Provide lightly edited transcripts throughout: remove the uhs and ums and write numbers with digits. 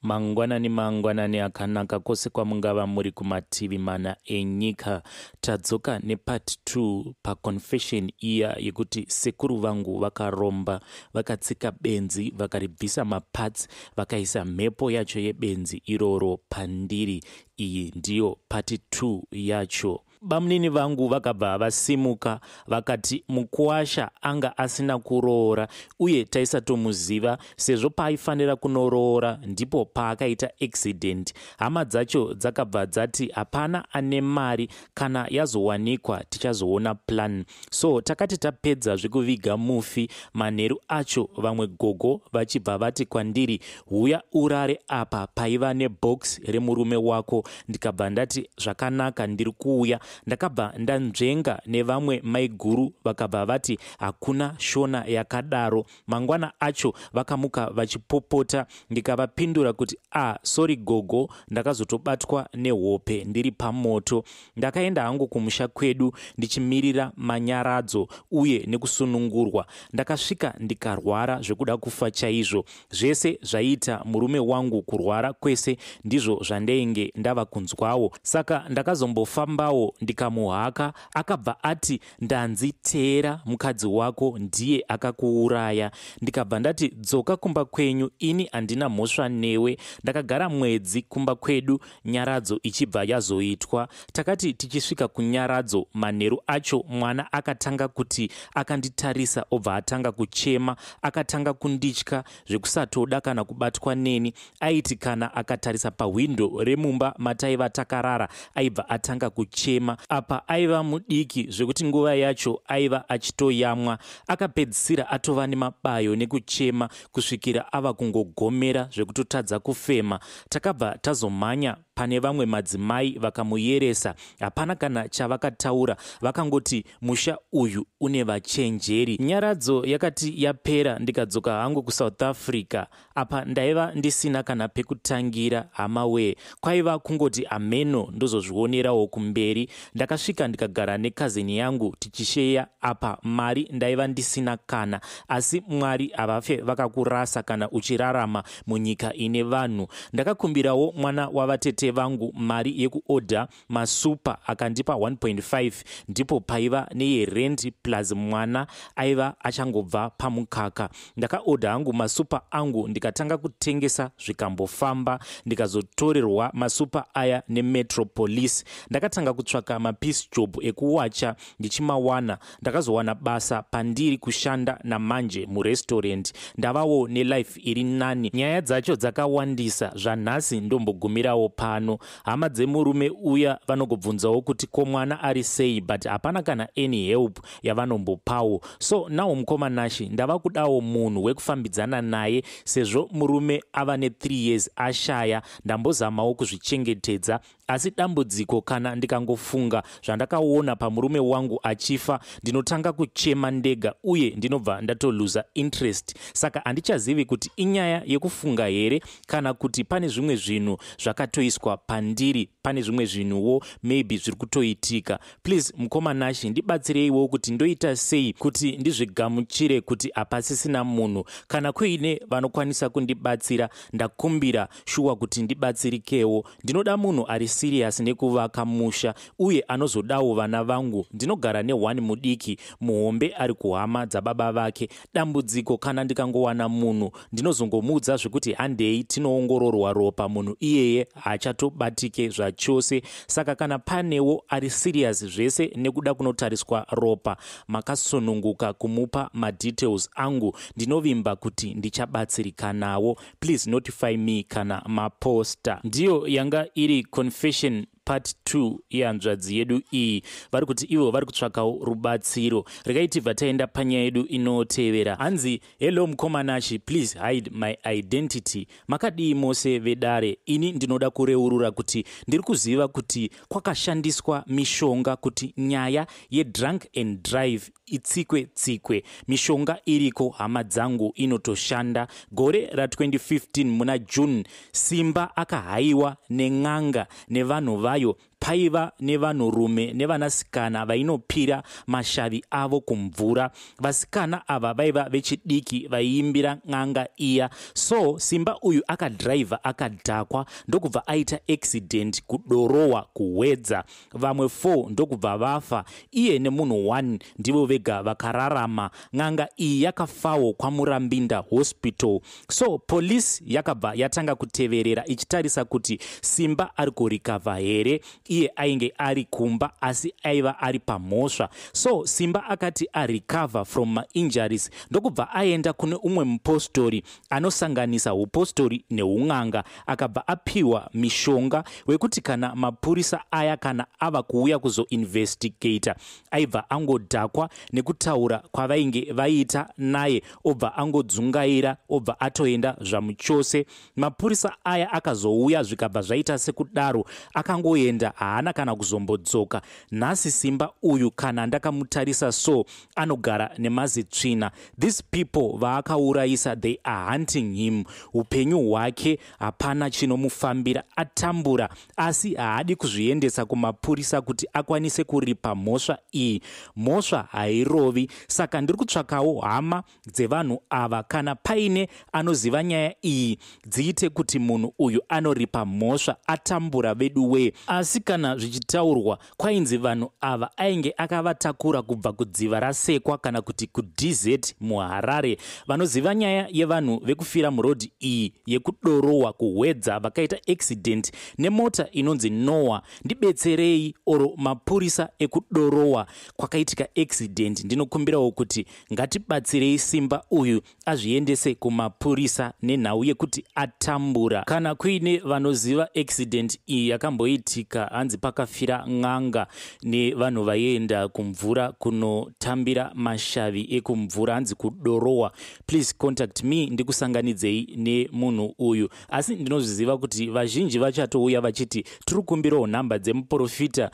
Mangwanani mangwanani akanaka kwose kwamungava muri kumativi mana enyika. Tadzoka nepart 2 paconfession iya yekuti sekuru vangu vakaromba, vakatsika benzi vakaribvisa maparts vakaisa mhepo yacho yebenzi iroro pandiri. Iyi ndiyo part 2 yacho. Bamunini vangu vakabva vasimuka vakati mukuwasha anga asina kuroora uye taisatomuziva sezvo paaifanira kunoroora ndipo paakaita accident. Hama dzacho dzakabva dzati hapana ane mari kana yazowanikwa tichazoona plan. So takati tapedza zvekuviga mufi manheru acho vamwe gogo vachibva vati kwandiri huya urare apa paiva nebox remurume wako ndikabva ndati zvakanaka ndiri kuuya. Ndakabva ndanzvenga nevamwe maiguru vakabva vati hakuna shona yakadaro. Mangwana acho vakamuka vachipopota ndikavapindura kuti ah sorry gogo ndakazotobatwa nehope ndiri pamoto. Ndakaenda hangu kumusha kwedu ndichimirira manyaradzo uye nekusunungurwa. Ndakasvika ndikarwara zvekuda kufa chaizvo. Zvese zvaiita murume wangu kurwara kwese ndizvo zvandainge ndava kunzwawo. Saka ndakazombofambawo ndikamuhaka akabva ati ndanzi teera mukadzi wako ndiye akakuuraya. Ndikabva ndati dzoka kumba kwenyu ini handina mhosva newe. Ndakagara mwedzi kumba kwedu nyaradzo ichibva yazoitwa. Takati tichisvika kunyaradzo manheru acho mwana akatanga kuti akanditarisa obva atanga kuchema. Akatanga kunditya zvekusatoda kana kubatwa neni. Aiti kana akatarisa pahwindo remumba mataiva takarara aibva atanga kuchema. Apa aiva mudiki zvekuti nguva yacho aiva achitoyamwa. Akapedzisira atova nemabayo nekuchema kusvikira ava kungogomera zvekutotadza kufema. Takabva tazomhanya pane vamwe madzimai vakamuyeresa. Hapana kana chavakataura vakangoti musha uyu une vachenjeri. Nyaradzo yakati yapera ndikadzoka hangu kuSouth Africa. Apa ndaiva ndisina kana pekutangira hama wee. Kwaiva kungoti hameno ndozozvionerawo kumberi. Ndakasvika ndikagara nekazeni yangu tichisheya apa mari ndaiva ndisina kana. Asi Mwari havafe vakakurasa kana uchirarama munyika ine vanhu. Ndakakumbirawo mwana wavatete vangu mari yekuodha masupa akandipa 1.5 ndipo paiva neyerent plus mwana aiva achangobva pamukaka. Ndakaodha hangu masupa angu ndikatanga kutengesa zvikambofamba ndikazotorerwa masupa aya nemetro police. Ndakatanga kutsvaka mapiece job ekuwacha ndichimawana. Ndakazowana basa pandiri kushanda namanje murestaurant. Ndavawo nelife iri nani. Nyaya dzacho dzakawandisa zvanhasi ndombogumirawo pano. Hama dzemurume uya vanogobvunzawo kuti ko mwana ari sei but hapana kana any help yavanombopawo. So now mukoma Nashi ndava kudawo munhu wekufambidzana naye sezvo murume ava ne3 years ashaya. Ndambozamawo kuzvichengetedza asi dambudziko kana ndikangofunga zvandakaona pamurume wangu achifa ndinotanga kuchema ndega uye ndinobva ndatoluza interest. Saka handichazivi kuti inyaya yekufunga here kana kuti pane zvimwe zvinhu zvakatoiswa pandiri, pane zvimwe zvinhuwo maybe zviri kutoitika. Please mukoma Nashi ndibatsireiwo kuti ndoita sei kuti ndizvigamuchire kuti hapasisina munhu. Kana kuine vanokwanisa kundibatsira ndakumbira shuwa kuti ndibatsirikewo. Ndinoda munhu ari serious nekuvaka musha uye anozodawo vana vangu. Ndinogara ne1 mudiki muhombe ari kuhama dzababa vake. Dambudziko kana ndikangowana munhu ndinozongomuudza zvekuti handei tinoongororwa ropa munhu iyeye haachatobatike zvachose. Saka kana panewo ari serious zvese nekuda kunotariswa ropa makasununguka kumupa madetails angu. Ndinovimba kuti ndichabatsirikanawo. Please notify me kana maposta. Ndiyo yanga iri confession part 2 yehanzvadzi yedu iyi. Vari kuti ivo vari kutsvakawo rubatsiro. Regai tibva taenda panyaya yedu inotevera. Hanzi hello mukoma Nashi, please hide my identity. Makadii mose vedare? Ini ndinoda kureurura kuti ndiri kuziva kuti kwakashandiswa mishonga kuti nyaya yedrunk and drive itsikwe tsikwe. Mishonga iriko hama dzangu, inotoshanda. Gore ra2015 muna June, Simba akahaiwa nen'anga nevanhu vayo. Paiva nevanhurume nevanasikana vainopira mashavi avo kumvura. Vasikana ava vaiva vechidiki vaiimbira n'anga iya. So Simba uyu akadhiraivha akadhakwa ndokubva aita accident kuDorowa kuHwedza. Vamwe 4 ndokubva vafa, iye nemunhu 1 ndivo vega vakararama. N'anga iyi yakafawo kwaMurambinda Hospital. So police yakabva yatanga kuteverera ichitarisa kuti Simba ari kurikavha here. Iye ainge ari kumba asi aiva ari pamhosva. So Simba akati arecover from mainjuries ndokubva aenda kune umwe mupostori anosanganisa upostori neun'anga, akabva apiwa mishonga wekuti kana mapurisa aya kana ava kuuya kuzoinvestigata, aibva angodhakwa nekutaura kwavainge vaita naye, obva angodzungaira, obva atoenda zvamuchose. Mapurisa aya akazouya zvikabva zvaita sekudaro, akangoenda, haana kana kuzombodzoka. Nhasi Simba uyu kana ndakamutarisa so, anogara nemazitsvina. These people vaakaurayisa, they are hunting him. Upenyu hwake hapana chinomufambira, atambura, asi haadi kuzviendesa kumapurisa kuti akwanise kuripa mhosva iyi. Mhosva hairovi. Saka ndiri kutsvakawo hama dzevanhu ava. Kana paine anoziva nyaya iyi, dziite kuti munhu uyu anoripa mhosva. Atambura vedu wee. Asi kana zvichitaurwa, kwainzi vanhu ava ainge akavatakura kubva kudziva rasekwa kana kuti kuDZ muHarare. Vanoziva nyaya yevanhu vekufira murodhi iyi yekuDorowa kuHwedza, vakaita accident nemota inonzi Noah, ndibetserei, oro mapurisa ekuDorowa kwakaitika accident, ndinokumbirawo kuti ngatibatsirei Simba uyu azviendese kumapurisa nenhau yekuti atambura. Kana kuine vanoziva accident iyi yakamboitika, hanzi pakafira n'anga nevanhu vaienda kumvura kunotambira mashavi ekumvura, hanzi kuDorowa, please contact me ndikusanganidzei nemunhu uyu. Asi ndinozviziva kuti vazhinji vachatouya vachiti tiri kukumbirawo nhamba dzemuprofita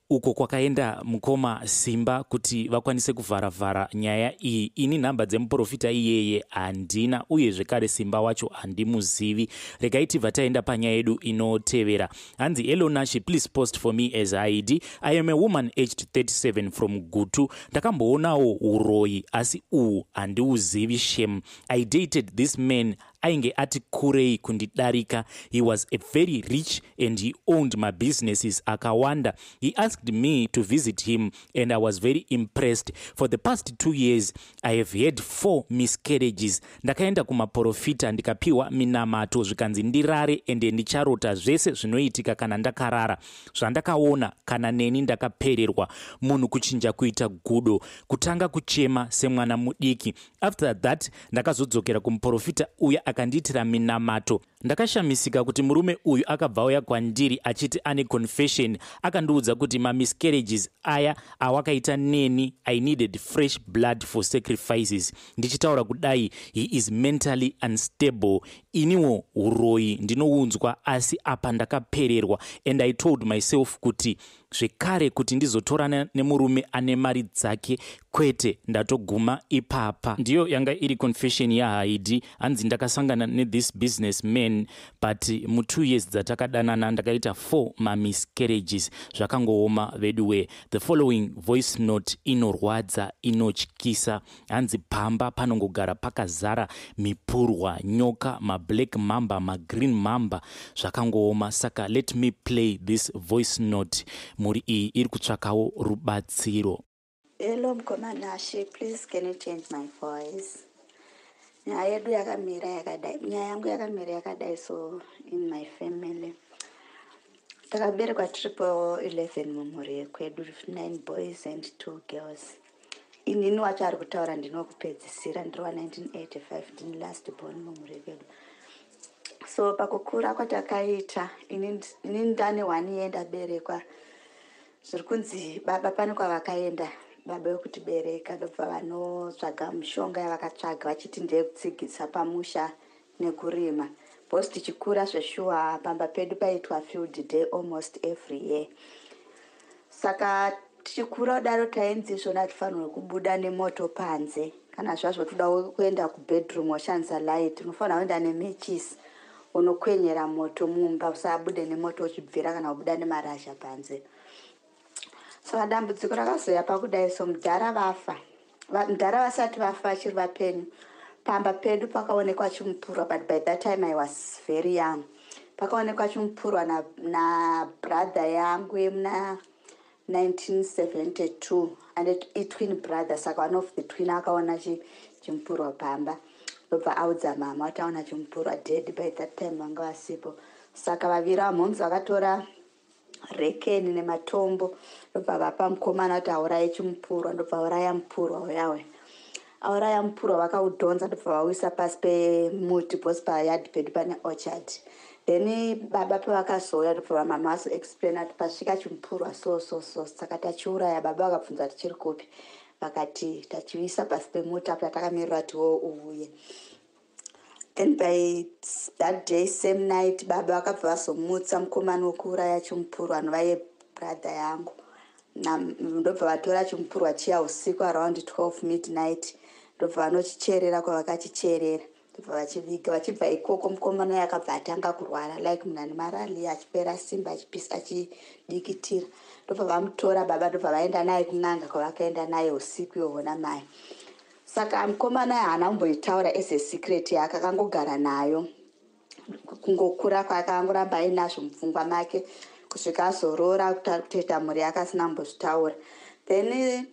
uko kwakaenda mukoma Simba kuti vakwanise kuvharavhara nyaya iyi. Ini nhamba dzemuprofita iyeye handina, uye zvekare Simba wacho handimuzivi. Regai tibva taenda panyaya yedu inotevera. Hanzi, "Hello Nashi, please post for me as Id. I am a woman aged 37 from Gutu. Ndakamboonawo uroyi, asi uhu handiuzivi, shame. I dated this man, ainge ati kurei kundidarika. He was a very rich and he owned mabusinesses akawanda. He asked me to visit him and I was very impressed. For the past 2 years I have had four miscarriages. Ndakaenda kumaprofita ndikapiwa minamato, zvikanzi ndirare ende ndicharota zvese zvinoitika kana ndakarara. Zvandakaona, kana neni ndakapererwa. Munhu kuchinja kuita gudo, kutanga kuchema semwana mudiki. After that ndakazodzokera kumuprofita uya, akandiitira minamato. Ndakashamisika kuti murume uyu akabva auya kwandiri achiti ane confession. Akandiudza kuti mamiscarriages aya awakaita neni, I needed fresh blood for sacrifices. Ndichitaura kudai, he is mentally unstable. Iniwo uroyi ndinounzwa, asi apa ndakapererwa and I told myself kuti zvekare kuti ndizotorana nemurume ane mari dzake, kwete, ndatoguma ipapa." Ndiyo yanga iri confession yaHaidi. Hanzi ndakasangana nethis business man, but mu2 years dzatakadanana ndakaita 4 mamiscarriages. Zvakangooma veduwe. The following voice note inorwadza, inotyisa. Hanzi pamba panongogara pakazara mipurwa, nyoka, mablack mamba, magreen mamba. Zvakangooma. Saka let me play this voice note. Mhuri iyi iri kutsvakawo rubatsiro. Hello Mukoma Nashi, please can you change my voice? Nyaya yedu yakamira yakadai, nyaya yangu yakamira yakadai. So in my family takaberekwa triple 11 mumhuri yekwedu, 9 boys and 2 girls. Inini wacho ari kutaura ndinokupedzisira, ndiri wa1985, ndini last born mumhuri yekwedu. So pakukura kwatakaita, ini ndane 1 year ndaberekwa, zviri kunzi baba pane kwavakaenda, baba vekutibereka, ndobva vanotsvaga mishonga yavakatsvaga vachiti ndeyekutsigisa pamusha nekurima, because tichikura zveshuwa pamba pedu paitwa field day almost every year. Saka tichikura kudaro tainzi izvona hatifanirwe kubuda nemoto panze. Kana zvazvo toda kuenda kubedroom washandisa light, unofanira kuenda nemechisi. Unokwenyera moto mumba, usabude nemoto uchibvira kana kubuda nemarasha panze. Saka dambudziko rakazouya pakudai so, mudhara vafa, mudhara vasati vafa, vachiri vapenyu, pamba pedu pakaonekwa chimupurwa. But by that time I was very young. Pakaonekwa chimupurwa nabrother yangu yemuna 1972, and itwin brother. Saka one of the twin akaona chimupurwa pamba, ndobva audza mama kuti aona chimupurwa. Daddy by that time vanga vasipo. Saka vaviri vamhomzi vakatora rekeni nematombo, ndobva vapa mukomana kuti auraye chimupurwa. Ndobva auraya mupurwa uyawe. Auraya mupurwa, vakaudhonza, ndobva vauisa pasi pemuti, because payard pedu pane orchard. Then baba pavakazouya, ndobva vamama vazoexplaina kuti pasvika chimupurwa so so so, saka tachiuraya. Baba vakabvunza kuti chiri kupi, vakati tachiisa pasi pemuti apo takamirira kuti wo uuye. Then by that day, same night, baba vakabva vazomutsa mukomana wekuuraya chimupurwa, anova yebrother yangu. Ndobva vatora chimupurwa chiya usiku around 12 midnight, ndobva vanochicherera kwavakachicherera, ndobva vachiviga. Vachibva ikoko, mukomana uyo akabva atanga kurwara like munhu ane marali, achipera simba, achipisa, achidikitira. Ndobva vamutora baba, ndobva vaenda naye kun'anga kwavakaenda naye usiku iwohona mai. Saka mukomana haana kumboitaura as a secret yake, akangogara nayo kungokura kwake, akangoramba ainazvo mupfungwa make kusvika azoroora, kutoita mhuri yake asina kumbozvitaura. Then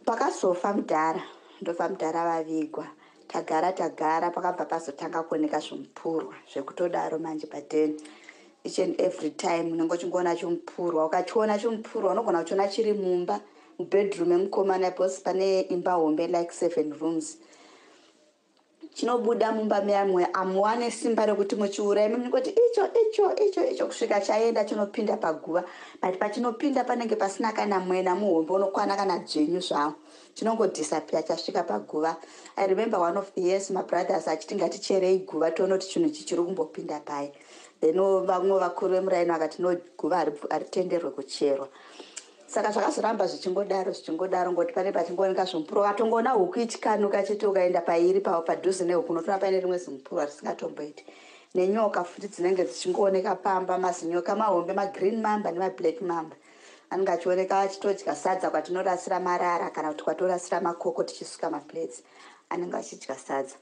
pakazofa mudhara, ndofa mudhara vavigwa, tagara tagara, pakabva pazotanga kuoneka zvimupurwa zvekutodaro manje. But then each and every time unenge uchingoona chimupurwa. Ukachiona chimupurwa, unogona kuchiona chiri mumba, mubedroom emukomana, because pane imba hombe like seven rooms. Chinobuda mumba meyamwe, amuwane simba rekuti muchiurai, munongoti icho icho icho icho kusvika chaenda, chinopinda paguva. But pachinopinda panenge pasina kana mwena muhombe unokwana kana dzvinyu zvavo, chinongodisappear chasvika paguva. I remember one of the years mabrothers achiti ngaticherei guva tione kuti chinhu ichi chiri kumbopinda pai. Then vamwe vakuru vemuraini vakati no, guva haritenderwe kucherwa. Saka zvakazoramba zvichingodaro zvichingodaro, ngoti pane pachingooneka zvimupuro. Ukatongoona huku ichikanuka chete, ukaenda pairi pavo padhuze nehuku, unotoona paine rimwe zimupuro risingatomboiti. Nenyoka futi dzinenge dzichingooneka pamba, mazinyoka mahombe, magreen mamba nemablack mamba, anenge achioneka achitodya sadza kwatinorasira marara kana kuti kwatorasira makoko tichisuka maplates, anenge achidya sadza.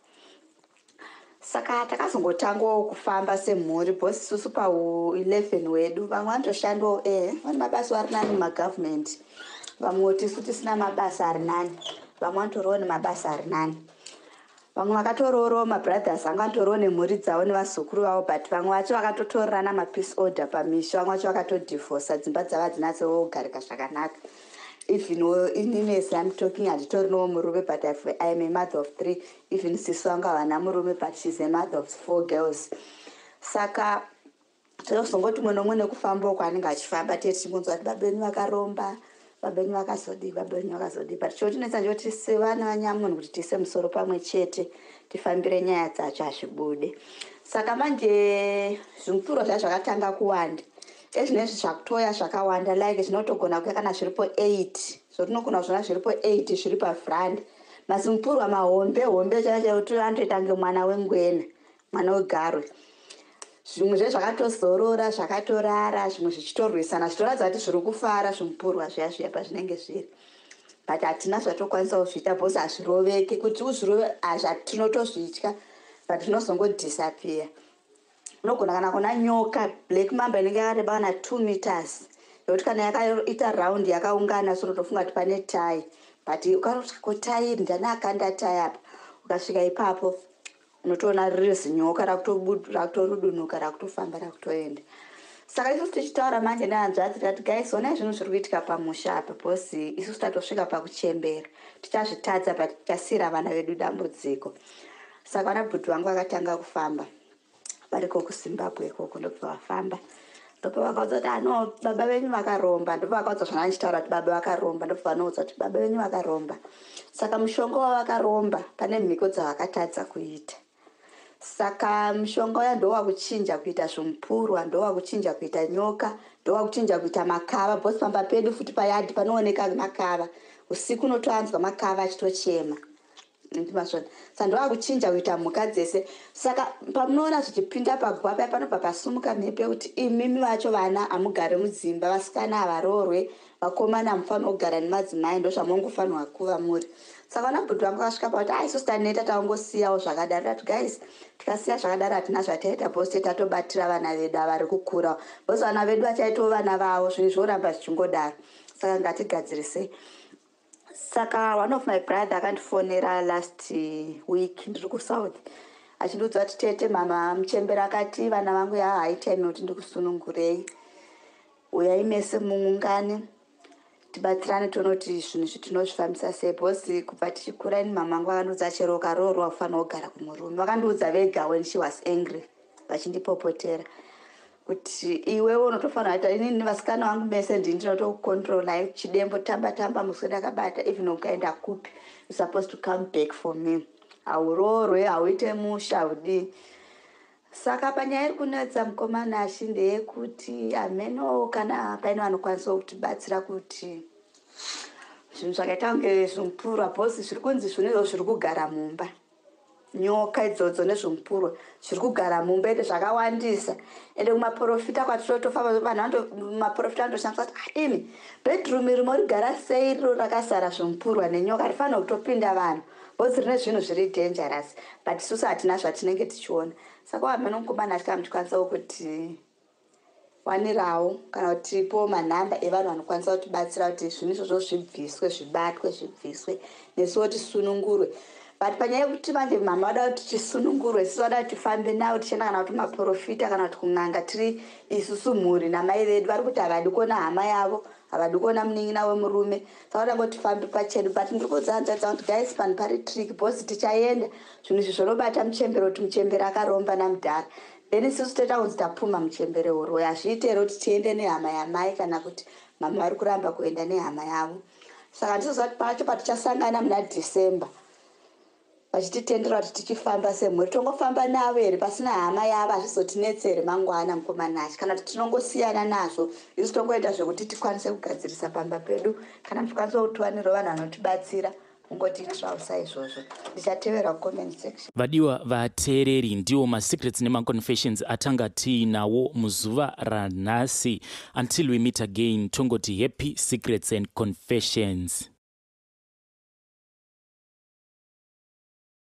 Saka takazongotangawo kufamba semhuri, because isusu pau11 wedu vamwe vanotoshandawo, vane mabasa ari nani mumagavhumendi, vamwe tisu tisina mabasa ari nani, vamwe vanotoriwo nemabasa ari nani, vamwe vakatororawo. Mabrothers anga vatoriwo nemhuri dzavo nevazukuru vavo, but vamwe vacho vakatotorerana mapeace order pamisha, vamwe vacho vakatodhivhosa, dzimba dzava dzinatsogarika zvakanaka. Even inini as I'm talking, handitorinowo murume, but I am a mother of three. Even sisi vangu havana murume, but she's a mother of four girls. Saka tinozongoti mumwe nomumwe nekufambawo kwaanenge achifamba, tiye tichingonzwa kuti baba venyu vakaromba, baba venyu vakazodii, baba venyu vakazodii. But chotinetsa ndechekuti sevana vanyamunhu, kuti tiise musoro pamwe chete tifambire nyaya dzacho, hazvibude. Saka manje zvimupuro zvacho zvakatanga kuwanda. Ezvinezvi zvakutoya zvakawanda, like zvinotogona kuya kana zviripo 8, zvotinogona kuzviona zviripo 8 zviri pavhranda, mazimupurwa mahombe hombe chaicho, anotoita kunge mwana wengwena, mwana wegarwe. Zvimwe zvezvakatozorora, zvakatorara, zvimwe zvichitorwisana, zvichitoratidza kuti zviri kufara zvimupurwa zviya zviya pazvinenge zviri. But hatina zvatokwanisa kuzviita because hazviroveki kuti uzvirove, zvatinotozvitya, but zvinozongodisappear. Unogona kana kuna nyoka black mamba inenge yakareba kana 2 meters, yekuti kana yakaita round yakaungana so, unotofunga kuti pane tai, but ukasvika kotai iri, ndani akanda tai apa? Ukasvika ipapo, unotoona riri zinyoka rakutorudunuka, rakutofamba, rakutoenda. Saka isusu tichitaura manje nehanzvadzi, tikati, "Guys, onai zvinhu zviri kuitika pamusha apa, because isusu tatosvika pakuchembera, tichazvitadza, but tichasiyira vana vedu dambudziko." Saka vana bhudhi vangu vakatanga kufamba variko kuZimbabwe ikoko, ndobva vafamba, ndobva vakaudza kuti ano baba venyu vakaromba. Ndobva vakaudza zvanga ndichitaura kuti baba vakaromba. Ndobva vanoudza kuti baba venyu vakaromba. Saka mushonga wavakaromba, pane mhiko dzavakatadza kuita. Saka mushonga uya ndowakuchinja kuita zvimupurwa, ndowakuchinja kuita nyoka, ndowakuchinja kuita makava, because pamba pedu futi payadhi panooneka makava usiku, unotoanzwa makava achitochema. Ndimazvona. Saka ndovakuchinja kuita mhuka dzese. Saka pamunoona zvichipinda paguva paya, panobva pasumuka mhepo yekuti imimi vacho vana hamugari mudzimba, vasikana havaroorwe, vakomana hamufanirwa kugara nemadzimai, ndozvamongofanirwa kuva muri. Saka vana bhudhi vangu vakasvika pakuti ai, isusu taneta, tangosiyawo zvakadaro. Tati guys, tikasiya zvakadaro hatina zvataita, because tatobatira vana vedu avari kukura, because vana vedu vachaitawo vana vavo, zvinhu zvoramba zvichingodaro. Saka ngatigadzirisei. Saka one of my brother akandifonera last week ndiri kuSouth, achindiudza kuti, "Tete, mama muchembera akati vana vangu yahigh time yekuti ndikusunungurei. Uyai mese muungane, tibatsirane, tonoti zvinhu izvi tinozvifambisa sei?" Because kubva tichikura, ini mama vangu vakandiudza, chero ukaroorwa ufanira kugara kumurume. Vakandiudza vega when she was angry, vachindipopotera kuti iwewe unotofanira kuita, inini vasikana vangu mese ndini ndinotokucontrolai, chidembo tamba tamba muswe ndakabata, even ukaenda kupi you supposed to come back for me. Hauroorwe, hauite musha, haudii. Saka panyaya iri kunetsa, mukomana ashi, ndeyekuti hameno kana paine vanokwanisa kutibatsira kuti zvinhu zvakaita kunge zvimupurwa, because zviri kunzi zvinhu izvo zviri kugara mumba, nyoka idzodzo nezvimupurwa zviri kugara mumba, ende zvakawandisa. Ende kumaprofita kwatotofamba, vanhu maprofita vanotoshamisa kuti, "Ah, imi bedroom iri morigara sei riro rakazara zvimupurwa nenyoka? Rifanira kutopinda vanhu because rine zvinhu zviri dangerous." But isusu hatina zvatinenge tichiona. Saka wamene mukomana atyika muchikwanisawo kuti wanirawo kana kutipo manhamba evanhu vanokwanisa kutibatsira kuti zvinhu izvozvo zvibviswe, zvibatwe, zvibviswe, nesuwo tisunungurwe. But panyaya yekuti manje mama vada kuti tisunungurwe, isusu vada kuti tifambe navo tichienda kana kuti maprofita kana kuti kun'anga, tiri isusu mhuri namai vedu. Vari kuti havadi kuona hama yavo, havadi kuona munin'ina wemurume, saka vada ngoti tifambe pachedu. But ndiri kuudza hanzvadzi kuti guys, panhu pari tricky, because tichaenda zvinhu izvi zvinobata muchembere, kuti muchembere akaromba namudhara, then isusu toita kunzi tapfuma muchembere uroyi. Hazviiti here kuti tiende nehama yamai, kana kuti mama vari kuramba kuenda nehama yavo? Saka ndizoziva kuti pacho patichasangana muna December vachititendera kuti tichifamba semhuri, tongofamba navo here pasina hama yavo? Hazvizotinetsi here mangwana, mukomanachi, kana kuti tinongosiyana nazvo isu, tongoita zvekuti tikwanise kugadzirisa pamba pedu? Kana muchikwanisa kutiwanirawo vanhu vanotibatsira, ungotiitirawo saizvozvo. Ndichatevera comment section. Vadiwa vateereri, ndiwo masecrets nemaconfessions atanga tiinawo muzuva ranhasi. Until we meet again, tongoti happy secrets and confessions.